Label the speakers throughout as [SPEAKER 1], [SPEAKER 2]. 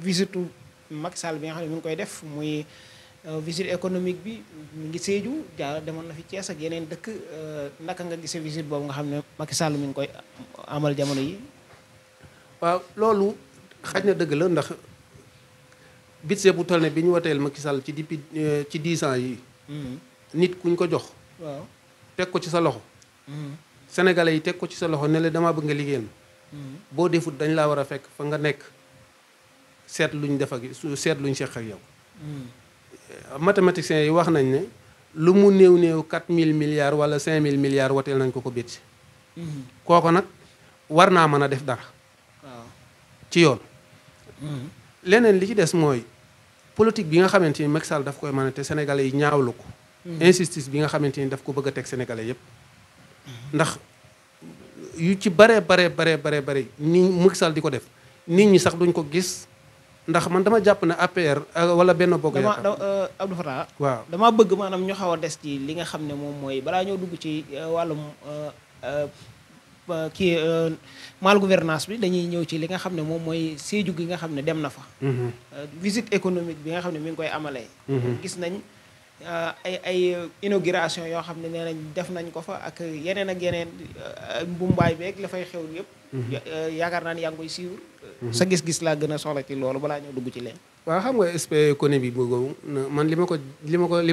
[SPEAKER 1] visite Macky Sall bi nga xam ne mi ngi koy def muy visite économique bi mi ngi Sédhiou demoon na fi Thiès ak yeneen dëkk naka nga gisee visite boobu nga xam ne Macky Sall mi ngi koy amal jamono yi.
[SPEAKER 2] waaw loolu xaj na dëgg la ndax budget bu toll ne bi ñu woteel Macky Sall ci depuis ci 10 ans yi. nit kuñ ko jox.
[SPEAKER 1] waaw
[SPEAKER 2] teg ko ci sa loxo. sénégalais yi teg ko ci sa loxo ne la damaa bëgg nga liggéeyal ma. boo defut dañ laa war a fekk fa nga nekk seet luñ def ak seet luñ seq ak yow. mathématiciens yi wax nañ ne lu mu néew 4000 milliards wala 5000 milliards woteel nañ ko budget. kooko nag war naa mën a def dara.
[SPEAKER 1] waaw
[SPEAKER 2] ci yoon. leneen li ci des mooy politique bi nga xamante ni Macky Sall daf koy mën a te sénégalais yi ñaawlu ko. injustice bi nga xamante ni daf ko bëgg a teg sénégalais yépp ndax yu ci bare ni Macky Sall di ko def nit ñi sax duñ ko gis ndax man dama jàpp ne APR wala benn bokk yaakaar
[SPEAKER 1] Abdou Fatah
[SPEAKER 2] waaw
[SPEAKER 1] dama bëgg maanaam ñu xaw a des ci li nga xam ne moom mooy balaa ñoo dugg ci wàllum mal gouvernance bi dañuy ñëw ci li nga xam ne moom mooy Sédhiou gi nga xam ne dem na fa. visite économique bi nga xam ne mi ngi koy amalee. gis nañ ay inauguration yoo xam ne nee nañ def nañ ko fa ak yeneen ak yeneen mbumbaay beeg la fay xew yëpp. yaakaar naa ni yaa ngi koy suivre. sa gis-gis laa gën a soxla ci loolu balaa ñoo dugg ci leen.
[SPEAKER 2] waaw xam nga aspect économique boobu man li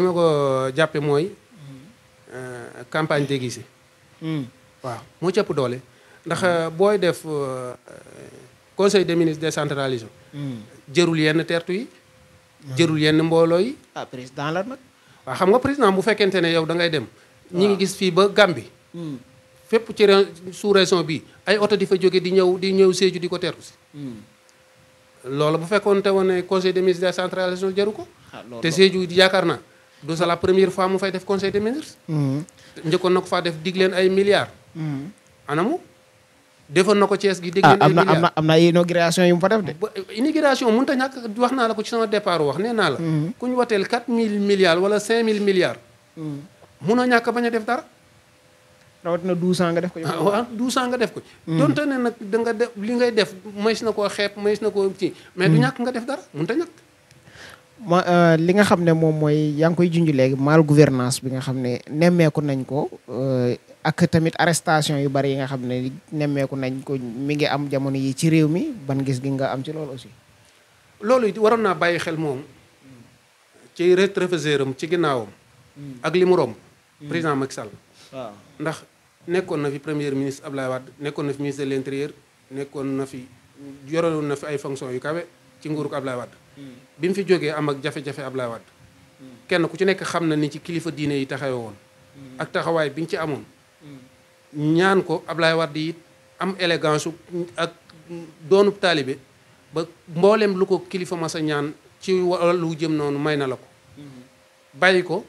[SPEAKER 2] ma ko jàppe mooy campagne déguisée. waaw moo ci ëpp doole ndax booy def conseil des ministres décentralisé. jërul yenn tertu yi. jërul yenn mbooloo yi.
[SPEAKER 1] président la nag.
[SPEAKER 2] waaw xam nga président bu fekkente ne yow da ngay dem. ñi ngi gis fii ba Gambie. fépp ci sous région bi ay oto di fa jóge di ñëw Sédhiou di ko tertu si. loolu bu fekkoon te woon ne conseil des ministres décentralisé jëru ko. te Sédhiou yaakaar naa du sa la première fois mu fay def conseil des ministres. njëkkoon na ko faa def dig leen ay milliards. anamu defoon na ko Thiès gi dig leen ay milliards
[SPEAKER 1] am na inauguration yu mu fa def de.
[SPEAKER 2] inauguration mënut a ñàkk wax naa la ko ci sama départ wax nee naa la. ku ñu woteel 4000 milliards wala 5000 milliards. mënoo ñàkk bañ a def dara.
[SPEAKER 1] rawatina 12 ans nga def ko.
[SPEAKER 2] waaw 12 ans nga def ko. donte ne nag da nga def li ngay def mays na koo xeeb mays na koo ci mais du ñàkk nga def dara mënut a ñàkk.
[SPEAKER 1] li nga xam ne moom mooy yaa ngi koy junj léegi mal gouvernance bi nga xam ne nemmeeku nañ ko ak tamit arrestation yu bari yi nga xam ne nemmeeku nañ ko mi ngi am jamono yi ci réew mi ban gis gi nga am ci loolu aussi.
[SPEAKER 2] loolu it waroon naa bàyyi xel moom ci rétroviseur am ci ginnaawam. ak li mu romb. président Macky Sall.
[SPEAKER 1] waaw
[SPEAKER 2] ndax nekkoon na fi premier ministre Ablaye Wade nekkoon na fi ministre de l'intérieur nekkoon na fi yoroon na fi ay fonctions yu kawe ci nguurug Ablaye Wade. bi mu fi jógee am ak jafe-jafe Ablaye Wade. kenn ku ci nekk xam na ni ci kilifa diine yi taxawe woon. ak taxawaay bi ñu ci amoon. ñaan ko Ablaye Wade it am élégance ak doonub taalibe ba mboolem lu ko kilifa masa ñaan ci wàllu jëm noonu may na la ko. bàyyi ko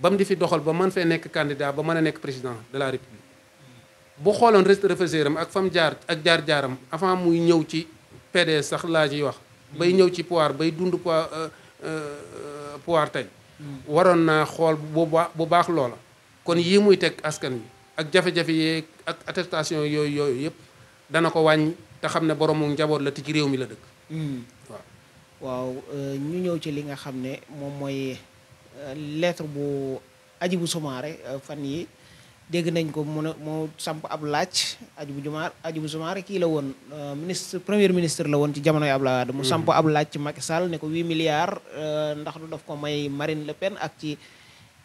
[SPEAKER 2] ba mu di fi doxal ba mën fee nekk candidat ba mën a nekk président de la république. bu xooloon rétroviseur am ak fam jaar ak jaar-jaaram avant muy ñëw ci PDS sax laa ciy wax. bay ñëw ci pouvoir bay dund pouvoir tey. waroon naa xool bu baax loola. kon yii muy teg askan wi ak jafe-jafe yeeg ak attestation yooyu yëpp dana ko wàññi te xam ne boroomu njaboot la te ci réew mi la dëkk.
[SPEAKER 1] waaw ñu ñëw ci li nga xam ne moom mooy lettre bu Hadjibou Soumaré fan yi dégg nañ ko mu samp ab laaj Hadjibou Soumaré kii la woon premier ministre la woon ci jamonoy Abdoulaye Wade mu samp ab laaj ci Macky Sall ne ko 8 milliards ndax du daf ko may Marine Le Pen ak ci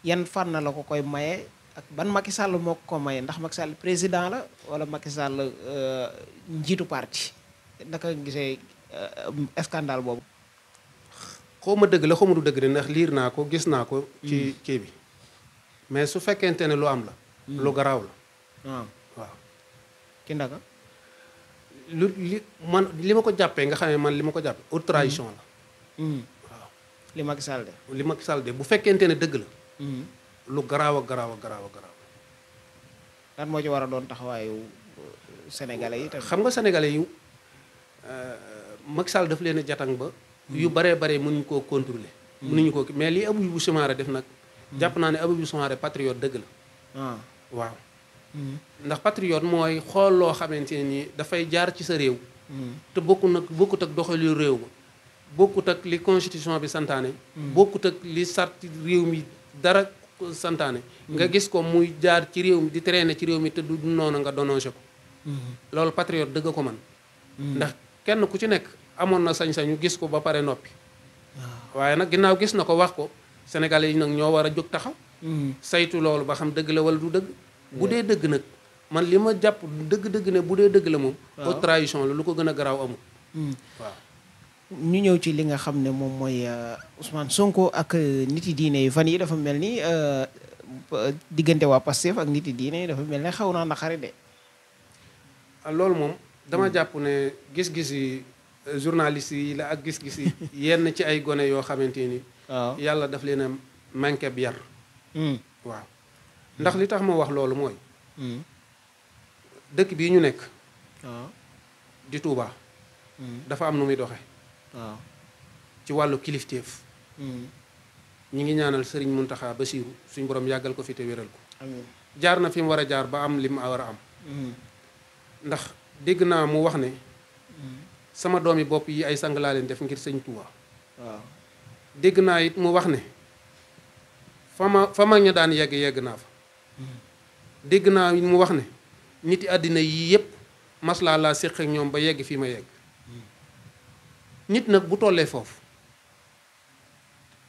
[SPEAKER 1] yan fànn la ko koy maye ak ban Macky Sall moo ko maye ndax Macky Sall président la wala Macky Sall njiitu parti naka gisee scandale boobu.
[SPEAKER 2] xaw ma dëgg la xaw ma du dëgg de ndax liir naa ko gis naa ko. ci kii bi mais su fekkente ne lu am la. lu garaaw la. waaw.
[SPEAKER 1] ci ndaka.
[SPEAKER 2] li ma ko jàppee nga xam ne man li ma ko jàppee haute trahison la. waaw.
[SPEAKER 1] li Macky Sall de.
[SPEAKER 2] li Macky Sall de bu fekkente ne dëgg la. lu garaaw a garaaw a garaaw a garaaw.
[SPEAKER 1] lan moo ci war a doon taxawaayu sénégalais yi tamit.
[SPEAKER 2] xam nga sénégalais yu Macky Sall daf leen a jatang ba. yu baree bare mënuñu koo contrôler. mënuñu koo mais li Hadjibou Soumaré def nag. jàpp naa ne Hadjibou Soumaré patriote dëgg la. waaw. ndax patriote mooy xool loo xamante ne nii dafay jaar ci sa réew. te bokkut ak doxali réew ma bokkut ak li constitution bi santaane bokkut ak li sarti réew mi dara santaane nga gis ko muy jaar ci réew mi di traîner ci réew mi te du noonu nga dénoncé ko loolu patriote dëgg ko man ndax kenn ku ci nekk amoon na sañ-sañu gis ko ba pare noppi waaye nag ginnaaw gis na ko wax ko sénégalais yi nag ñoo war a jóg taxaw saytu loolu ba xam dëgg la wala du dëgg bu dee dëgg nag man li ma jàpp dëgg-dëgg ne bu dee dëgg la moom haute trahison la lu ko gën a garaaw amul waaw
[SPEAKER 1] ñu ñëw ci li nga xam ne moom mooy Ousmane Sonko ak nit yi diine yi fan yi dafa mel ni diggante waa Pastef ak nit yi diine yi dafa mel ne xaw naa naqari de
[SPEAKER 2] loolu moom dama jàpp ne gis-gis yi journaliste yi la ak gis-gis yi yenn ci ay gone yoo xamante ni yàlla daf leen a manqué bi yar waaw ndax li tax ma wax loolu mooy dëkk bii ñu nekk di Touba dafa am nu muy doxe
[SPEAKER 1] waaw
[SPEAKER 2] ci wàllu kilifteef ñi ngi ñaanal Sëriñ Muntaxa Basiiru suñ borom yàggal ko fi te wéral ko jaar na fi mu war a jaar ba am li mu war a am ndax dégg naa mu wax ne sama doomi bopp yi ay sang laa leen def ngir sëñ Touba
[SPEAKER 1] waaw
[SPEAKER 2] dégg naa it mu wax ne fa ma ña daan yegg naa fa dégg naa it mu wax ne nit yi àddina yii yépp maslaa laa séq ak ñoom ba yegg fii ma yegg nit nag bu tollee foofu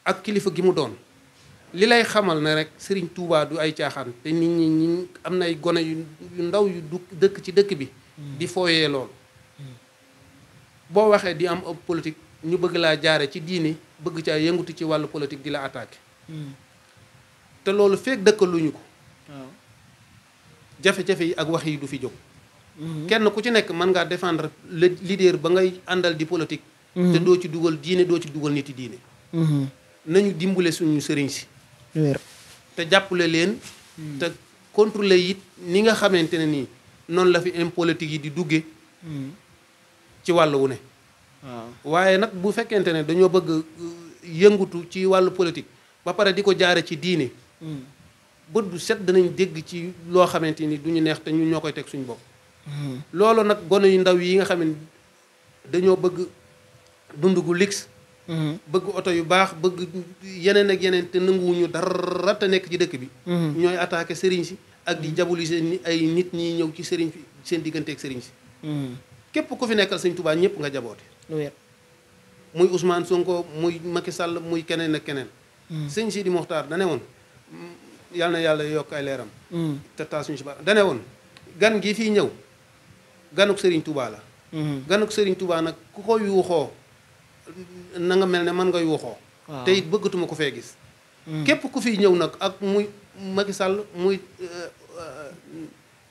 [SPEAKER 2] ak kilifa gi mu doon li lay xamal ne rek Sëriñ Tuubaa du ay caaxaan te nit ñi am na ay gone yu ndaw yu dëkk ci dëkk bi di fooyee loolu boo waxee di am ab politique ñu bëgg laa jaare ci diine bëgg caa yëngutu ci wàllu politique di la attaqué te loolu feek dëkkaluñu ko jafe-jafe yi ak wax yi du fi jóg kenn ku ci nekk mën ngaa défendre le leader ba ngay àndal di politique te doo ci dugal diine doo ci dugal nit yi diine nañu dimbale suñu sëriñ si te jàppale leen te contrôler it ni nga xamante ne nii noonu la fi impolitique yi di dugge ci wàll wu ne waaye nag bu fekkente ne dañoo bëgg yëngutu ci wàllu politique ba pare di ko jaare ci diine bët bu set danañ dégg ci loo xamante ni du ñu neex te ñun ñoo koy teg suñu bopp loolu nag gone yu ndaw yi nga xam ne dañoo bëgg dund gu lix bëgg oto yu baax bëgg yeneen ak yeneen te nanguwuñu dara te nekk ci dëkk bi ñooy attaqué sëriñ si ak di diaboliser ni ay nit ñi ñëw ci sëriñ fi seen diggante ak sëriñ si képp ku fi nekkal sëñ Tuubaa ñëpp nga jaboote muy Ousmane Sonko muy Macky Sall muy keneen ak keneen sëñ Sidi Mokhtar dane woon yàlla na yàlla yokk ay leeram te taas ñu si ba dane woon gan gi fii ñëw ganuk sëriñ Tuubaa la ganuk sëriñ Tuubaa nag ku ko yuuxoo na nga mel ne man nga yuuxoo te it bëggatuma ko fee gis képp ku fiy ñëw nag ak muy Macky Sall muy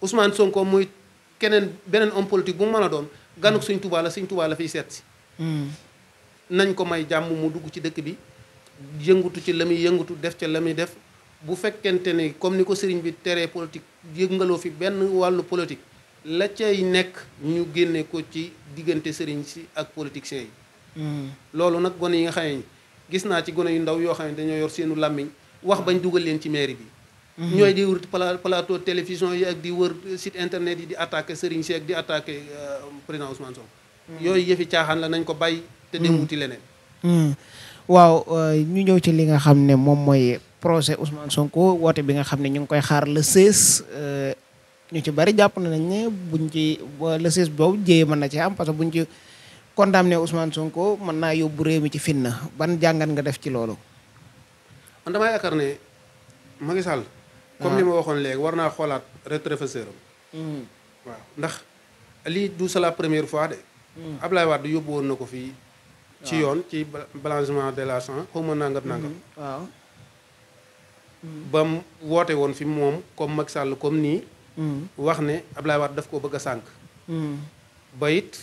[SPEAKER 2] Ousmane Sonko muy keneen beneen homme politique bu mu mën a doon ganuk sëñ Tuubaa la sëñ Tuubaa la fiy seet si nañ ko may jàmm mu dugg ci dëkk bi yëngutu ci la muy yëngutu def ca la muy def bu fekkente ne comme ni ko sëriñ bi teree politique yëngaloo fi benn wàllu politique la cay nekk ñu génne ko ci diggante sëriñ si ak politiciens yi loolu nag gone yi nga xam ne gis naa ci gone yu ndaw yoo xam ne dañoo yor seenu làmmiñ wax bañ dugal leen ci mairie bi ñooy di wër plateau télévision yi ak di wër site internet yi di attaqué sëriñ si ak di attaqué président Ousmane Sonko yooyu yëfi caaxaan la nañ ko bàyyi te dem wuti leneen
[SPEAKER 1] waaw ñu ñëw ci li nga xam ne moom mooy procès Ousmane Sonko woote bi nga xam ne ñu ngi koy xaar le 16 ñu ci bari jàpp nañ ne buñ ci le 16 boobu jéye mën na ci am parce que buñ ci condamné Ousmane Sonko mën naa yóbbu réew mi ci fitna ban jàngat nga def ci loolu.
[SPEAKER 2] man damaa yaakaar ne Macky Sall comme li ma waxoon léegi war naa xoolaat rétroviseur am waaw ndax lii du c'est la première fois de Ablaye Wade yóbbu woon na ko fii ci yoon ci blanchiment de l'argent xaw ma nangam
[SPEAKER 1] waaw
[SPEAKER 2] ba mu woote woon fi moom comme Macky Sall comme nii wax ne Ablaye Wade daf ko bëgg a sànk ba it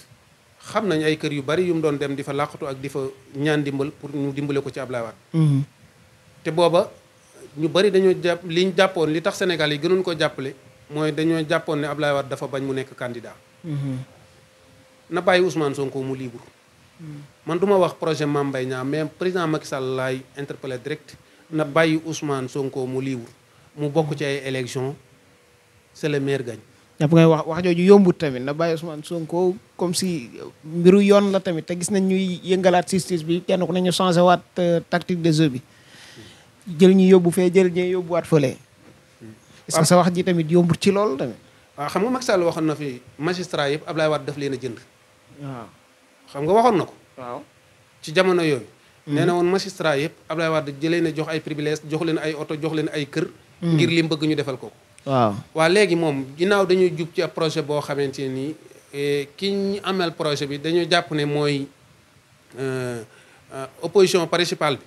[SPEAKER 2] xam nañ ay kër yu bari yu mu doon dem di fa làqatu ak di fa ñaan dimbal pour ñu dimbale ko ci Ablaye Wade te booba ñu bari dañoo jàpp li ñu jàppoon li tax Sénégal yi gënoon ko jàppale mooy dañoo jàppoon ne Ablaye Wade dafa bañ mu nekk candidat na bàyyi Ousmane Sonko mu libre man du ma wax projet Mame Mbaye Niang mais président Macky Sall laay interpellé direct na bàyyi Ousmane Sonko mu libre mu bokk ci ay élection c'est le maire gagne
[SPEAKER 1] ñëpp ngay wax jooju yombut tamit na bàyyi Ousmane Sonko comme si mbiru yoon la tamit te gis nañ ñuy yëngalaat justice bi kenn ku ne ñu changé waat tactique de jeu bi jël ñu yóbbu fee jël ñu yóbbuwaat fële. est-ce que sa wax ji tamit yombut ci loolu tamit.
[SPEAKER 2] waaw xam nga Macky Sall waxoon na fi magistrat yëpp Ablaye Wade daf leen a jënd.
[SPEAKER 1] waaw
[SPEAKER 2] xam nga waxoon na ko.
[SPEAKER 1] waaw
[SPEAKER 2] ci jamono yooyu. nee na woon magistrat yëpp Ablaye Wade jëlee na jox ay privilèges jox leen ay oto jox leen ay kër. ngir li mu bëgg ñu defal ko.
[SPEAKER 1] waaw
[SPEAKER 2] waa léegi moom ginnaaw dañuy jub ci ab projet boo xamante ni ki ñu amel projet bi dañoo jàpp ne mooy opposition principale bi.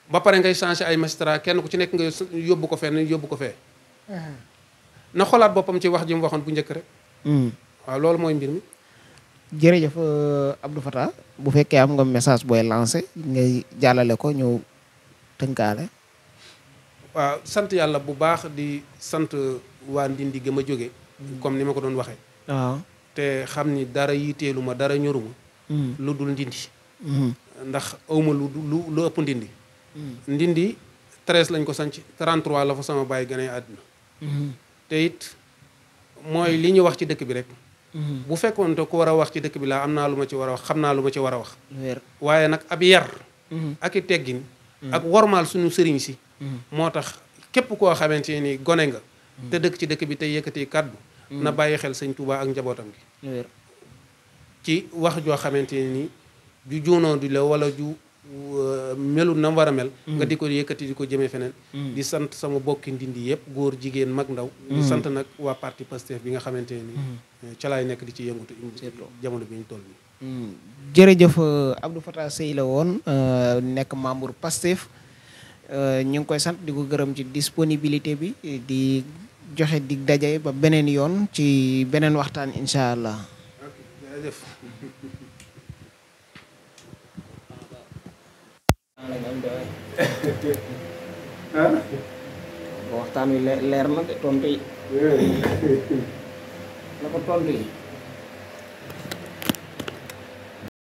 [SPEAKER 2] ba pare ngay changé ay magistrat kenn ku ci nekk nga yóbbu ko fenn yóbbu ko fee. na xolaat boppam ci wax ji mu waxoon bu njëkk rek. waaw loolu mooy mbir mi.
[SPEAKER 1] jërëjëf Abdou Fatah bu fekkee am nga message booy lancé ngay jàllale ko ñëw tënkaale.
[SPEAKER 2] waaw sant yàlla bu baax di sant waa Ndindi ga ma jóge comme ni ma ko doon waxee.
[SPEAKER 1] waaw
[SPEAKER 2] te xam ni dara yiteelu ma dara ñoruma lu dul Ndindi. ndax awma lu ëpp Ndindi. Ndindi 13 lañ ko sanc 33 la fa sama bàyyi gane àdduna. te it mooy li ñu wax ci dëkk bi rek. bu fekkoon te ku war a wax ci dëkk bi laa am naa lu ma ci war a wax xam naa lu ma ci war a wax. waaye nag ab yar. ak i teggin. ak wormaal suñu sëriñ si. moo tax képp koo xamante ni gone nga. te dëkk ci dëkk bi te yëkkati kàddu. na bàyyi xel sëñ Touba ak njabootam gi. ci wax joo xamante ni ju juunoo di la wala ju melul na war a mel. nga di ko yëkkati di ko jëmee feneen. di sant sama bokki Ndindi yëpp góor jigéen mag ndaw. di sant nag waa parti Pastef bi nga xamante ni. ca laay nekk di ci yëngutu jamono bi ñu toll nii.
[SPEAKER 1] jërëjëf Abdou Fatah Seye la woon nekk membre Pastef ñu ngi koy sant di ko gërëm ci disponibilité bi di joxe dig daje ba beneen yoon ci beneen waxtaan incha allah.
[SPEAKER 2] ok jërëjëf.
[SPEAKER 1] waxtaan wi leer na de tontu yi. la ko tontu yi.